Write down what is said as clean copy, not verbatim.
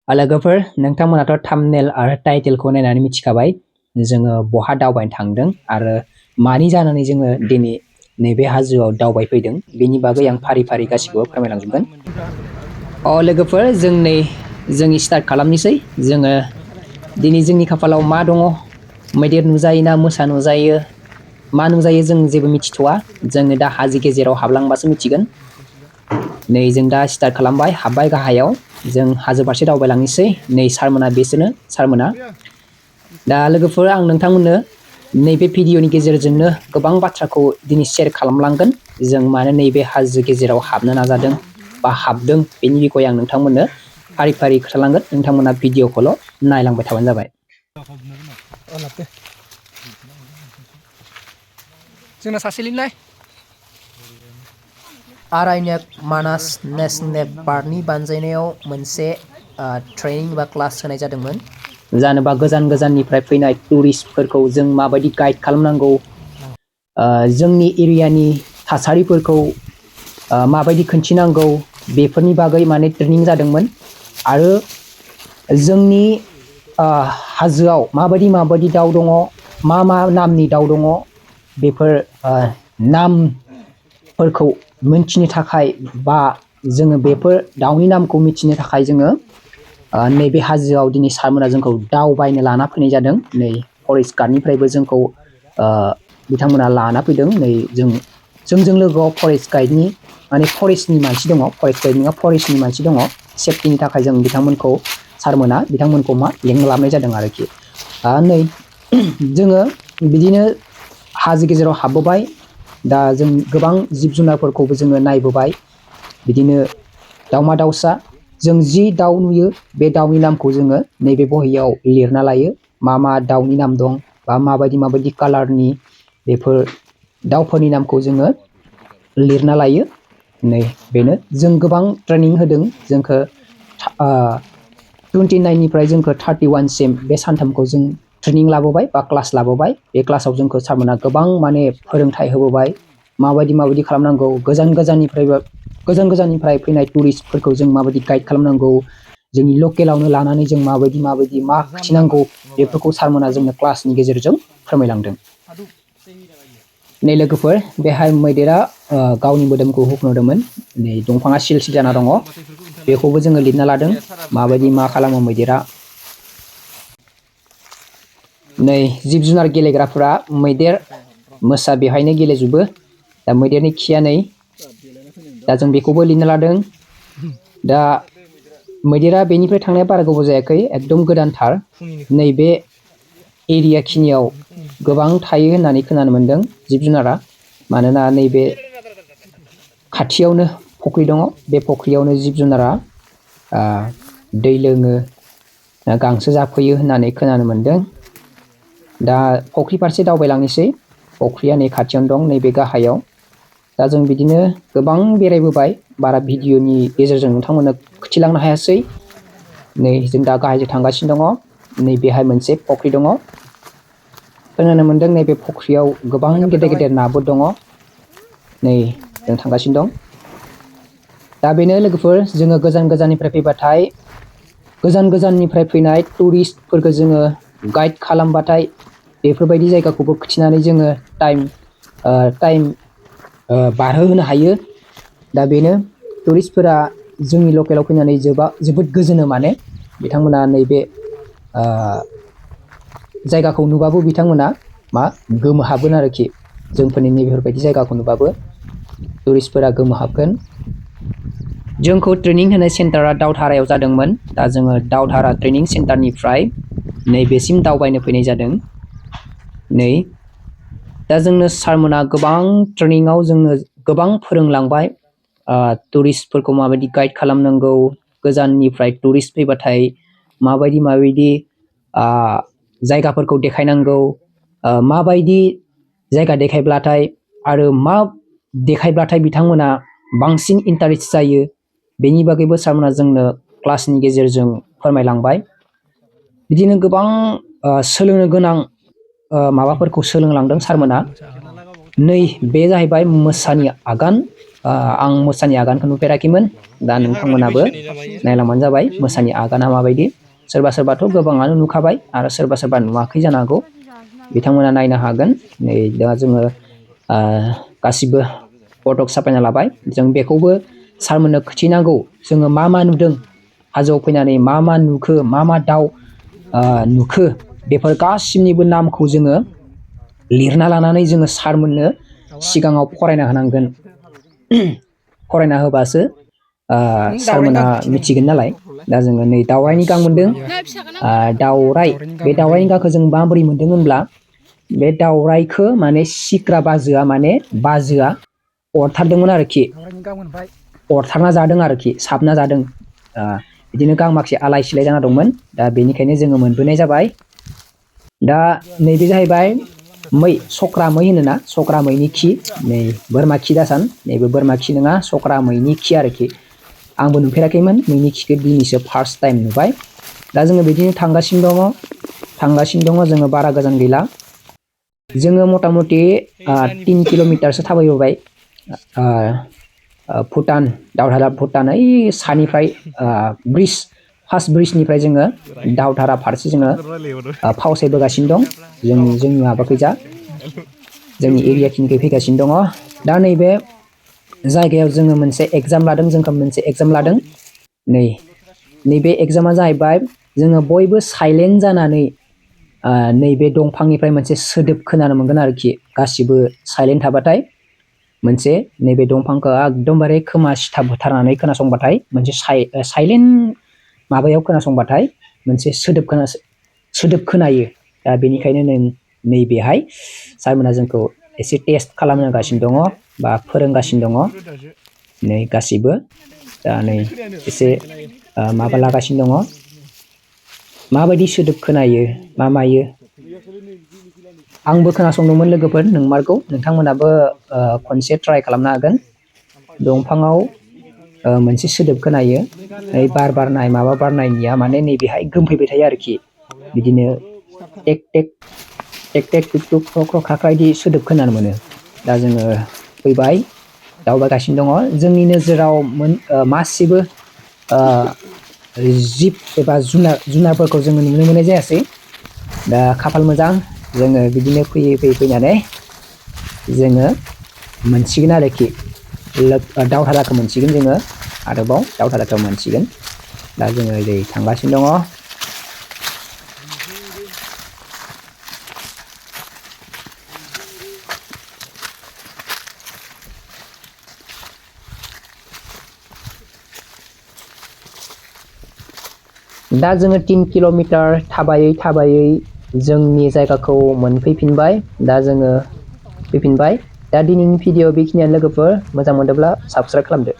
लोगोफोर नोंथांमोनाथ' थाम्बनेल आरो टाइटेलखौ नायनानै मिथिखाबाय जोङो बहा दावबायनो थांदों आरो मानि जानानै जोङो दिनै नैबे हाजोआव दावबायफैदों बेनि बागै आं फारि फारि गासिखौबो फोरमायलांजोबगोन। लोगोफोर जों स्टार्ट खालामनोसै। जोङो दिनै जोंनि खाफालाव मा दङ, मैदेर नुजायो ना मोसा नुजायो, मा नुजायो जों जेबो मिथिथ'वा। जोङो दा हाजो गेजेराव हाबलांबासो मिथिगोन। नै जों दा स्टार्ट खालामबाय, हाबबाय गाहायाव। जों हाजो फारसे दावबायलांनोसै। नै सारमोना बेसोरनो सारमोना। दा लोगोफोर आं नोंथांमोननो नैबे भिडिअनि गेजेरजोंनो गोबां बाथ्राखौ दिनै शेयार खालामलांगोन। जों मानो नैबे हाजो गेजेराव हाबनो नाजादों बा हाबदों बेनि बिखय आं नोंथांमोननो फारि फारि खोन्थालांगोन। नोंथांमोना भिडिअखौल' नायलांबाय थाबानो जाबाय। जोंना सासे लिंलाय। आरायनेक मानास नेशनेल पार्कनि बानजायनायाव मोनसे ट्रेनिं बा क्लास होनाय जादोंमोन। जानोबा गोजान गोजाननिफ्राय फैनाय टुरिस्टफोरखौ जों माबायदि गाइड खालामनांगौ, जोंनि एरियानि थासारिफोरखौ माबायदि खोन्थिनांगौ बेफोरनि बागै माने ट्रेनिं जादोंमोन। आरो जोंनि हाजोआव माबायदि दाउ दङ, मा नामनि दाउ दङ, बेफोर नामफोरखौ मिथिनो थाखाय बा जोङो बेफोर दाउनि नामखौ मिथिनो थाखाय जोङो नैबे हाजोआव दिनै सारमोना जोंखौ दावबायनो लाना फैनाय जादों। नै फरेस्ट गार्डनिफ्रायबो जोंखौ बिथांमोना लाना फैदों। नै जोंजों लोगोआव फरेस्ट गाइडनि माने फरेस्टनि मानसि दङ, फरेस्ट गाइड नङा फरेस्टनि मानसि दङ। सेफटिनि थाखाय जों बिथांमोनखौ लिंलाबनाय जादों आरोखि। नै जोङो बिदिनो हाजो गेजेराव हाबबोबाय। दा जों गोबां जिब जुनारफोरखौबो जोङो नायबोबाय। बिदिनो दाउमा दाउसा, जों जि दाउ नुयो बे दाउनि नामखौ जोङो नैबे बहियाव लिरना लायो। मा दाउनि नाम दं बा माबायदि कालारनि, बेफोर दाउफोरनि नामखौ जोङो लिरना लायो। नै बेनो जों गोबां ट्रेनिं होदों जोंखौ। 29निफ्राय जोंखौ 31सिम बे सानथामखौ जों ट्रेनिं लाबोबाय बा क्लास लाबोबाय। बे क्लासाव जोंखौ सारमोना गोबां माने फोरोंथाइ होबोबाय। माबायदि खालामनांगौ, गोजान गोजाननिफ्राय फैनाय टुरिस्टफोरखौ जों माबायदि गाइड खालामनांगौ, जोंनि लकेलावनो लानानै जों माबायदि मा खिथिनांगौ बेफोरखौ सारमोना जोंनो क्लासनि गेजेरजों फोरमायलांदों। नै लोगोफोर बेहाय मैदेरा गावनि मोदोमखौ हुखुमदोंमोन। नै दंफाङा सिल सिल जाना दङ, बेखौबो जोङो लिरना लादों माबायदि मा खालामो मैदेरा। नै जिब जुनार गेलेग्राफोरा मैदेर मोसा बेवहायनो गेलेजोबो। दा मैदेरनि खिया नै, दा जों बेखौबो लिरना लादों। दा मैदेरा बेनिफ्राय थांनाया बारा गोबाव जायाखै, एकदम गोदानथार। नैबे एरिया खिनियाव गोबां थायो होननानै खोनानो मोन्दों जिब जुनारा। मानोना नैबे खाथियावनो फुख्रि दङ, बे फुख्रियावनो जिब जुनारा दै लोङो, गांसो जाफैयो होननानै खोनानो मोन्दों। दा फुख्रि फारसे दावबायलांनोसै। फुख्रिया नै खाथियावनो दं, नैबे गाहायाव। दा जों बिदिनो गोबां बेरायबोबाय, बारा भिडिअनि गेजेरजों नोंथांमोननो खिथिलांनो हायासै। नै जों दा गाहायजों थांगासिनो दङ। नै बेहाय मोनसे फुख्रि दङ। खोनानो मोन्दों नैबे फुख्रियाव गोबां गेदेर गेदेर नाबो दङ। नै जों थांगासिनो दं। दा बेनो लोगोफोर, जोङो गोजान गोजाननिफ्राय फैबाथाय, गोजान गोजाननिफ्राय फैनाय टुरिस्टफोरखौ जोङो गाइड खालामबाथाय बेफोरबायदि जायगाखौबो खिथिनानै जोङो टाइम बारहोहोनो हायो। दा बेनो टुरिस्टफोरा जोंनि लकेलाव फैनानै जोबोद गोजोनो। माने बिथांमोना नैबे जायगाखौ नुबाबो बिथांमोना गोमोहाबगोन आरोखि। जोंफोरनि नैबेफोरबायदि जायगाखौ नुबाबो टुरिस्टफोरा गोमोहाबगोन। जोंखौ ट्रेनिं होनाय सेन्टारा दावधारायाव जादोंमोन। दा जोङो दावधारा ट्रेनिं सेन्टारनिफ्राय नैबेसिम दावबायनो फैनाय जादों। नै दा जोंनो सारमोना गोबां ट्रेनिङाव जोंनो गोबां फोरोंलांबाय। टुरिस्टफोरखौ माबायदि गाइड खालामनांगौ, गोजाननिफ्राय टुरिस्ट फैबाथाय माबायदि जायगाफोरखौ देखायनांगौ, माबायदि जायगा देखायब्लाथाय आरो मा देखायब्लाथाय बिथांमोना बांसिन इन्टारेस्ट जायो, बेनि बागैबो सारमोना जोंनो क्लासनि गेजेरजों फोरमायलांबाय। बिदिनो गोबां सोलोंनो गोनां माबाफोरखौ सोलोंलांदों सारमोना। नै बे जाहैबाय मोसानि आगान। आं मोसानि आगानखौ नुफेराखैमोन। दा नोंथांमोनाबो नायलांबानो जाबाय मोसानि आगाना माबायदि। सोरबा सोरबाथ' गोबाङानो नुखाबाय आरो सोरबा सोरबा नुवाखै जानो हागौ। बिथांमोना नायनो हागोन। नै दा जोङो गासिबो फटक साफायना लाबाय। जों बेखौबो सारमोननो खिथिनांगौ जोङो मा मा नुदों हाजोआव फैनानै मा मा नुखो मा मा दाउ नुखो बेफोर गासिनिबो नामखौ जोङो लिरना लानानै जोङो सारमोननो सिगाङाव फरायना होनांगोन। फरायना होबासो सारमोना मिथिगोन नालाय। दा जोङो नै दावराइनि गां मोनदों। दावराइ बे दावराइनि गांखौ जों माबोरै मोनदों होनब्ला बे दावराइखौ माने सिख्रा बाजोआ अरथारदोंमोन आरोखि। अरथारना जादों आरोखि साबना जादों। बिदिनो गां माखासे आलाय सिलाय जाना दंमोन। दा बेनिखायनो जोङो मोनबोनाय जाबाय। दा नैबे जाहैबाय मै सख्रा मै होनोना सख्रा मैनि खि। नै बोरमा खि दासान नैबे बोरमा खि नङा सख्रा मैनि खि आरोखि। आंबो नुफेराखैमोन मैनि खिखौ दिनैसो फार्स्ट टाइम नुबाय। दा जोङो बिदिनो थांगासिनो दङ जोङो बारा गोजान गैला। जोङो मथा मथि 3 किल'मिटारसो थाबायबोबाय। भुटान दावधारा भुटान ओइ सानिफ्राय ब्रिज फार्स्ट ब्रिजनिफ्राय जोङो दावधारा फारसे जोङो फावसायबोगासिनो दं। जोंनि माबाखैजा जोंनि एरियाखिनिखै फैगासिनो दङ। दा नैबे जायगायाव जोङो मोनसे एगजाम लादों। जोंखौ मोनसे एगजाम लादों। नैबे एगजामा जाहैबाय जोङो बयबो साइलेन्ट जानानै नैबे दंफांनिफ्राय मोनसे सोदोब खोनानो मोनगोन आरोखि। गासिबो साइलेन्ट थाबाथाय मोनसे नैबे दंफांखौ एकदमबारे खोमा सिथा बुथारनानै खोनासंबाथाय मोनसे साइलेन्ट माबायाव खोनासंबाथाय मोनसे सोदोब खोनायो। दा बेनिखायनो नैबेहाय सारमोना जोंखौ एसे टेस्ट खालामहोगासिनो दङ बा फोरोंगासिनो दङ। नै गासिबो दा नै एसे माबा लागासिनो दङ। माबायदि सोदोब खोनायो मा मायो। आंबो खोनासंदोंमोन लोगोफोर नंमारगौ नोंथांमोनाबो खनसे ट्राइ खालामनो हागोन। दंफाङाव मोनसे सोदोब खोनायो। बार बारनाय माबा बारनायनिया माने नैबेहाय गोमफैबाय थायो आरोखि। बिदिनो टेक टेक टेक टेक टुक टुक ख्र' ख्र' ख्राख्रा बिदि सोदोब खोनानो मोनो। दा जोङो फैबाय दावबायगासिनो दङ। जोंनि नोजोराव मासेबो जिब एबा जुनारफोरखौ जोङो नुनो मोननाय जायासै। दा खाफाल मोजां जोङो बिदिनो फैयै फैनानै जोङो मोनसिगोन आरोखि। दावधाराखौ मोनसिगोन जोङो आरोबाव दावधाराखौ मोनसिगोन। दा जोङो ओरै थांगासिनो दङ। दा जोङो 3 किल'मिटार थाबायै जोंनि जायगाखौ मोनफैफिनबाय। दा जोङो फैफिनबाय। दा दिनैनि भिडिअ बेखिनियानो लोगोफोर। मोजां मोनदोंब्ला साबस्क्राइब खालामदो।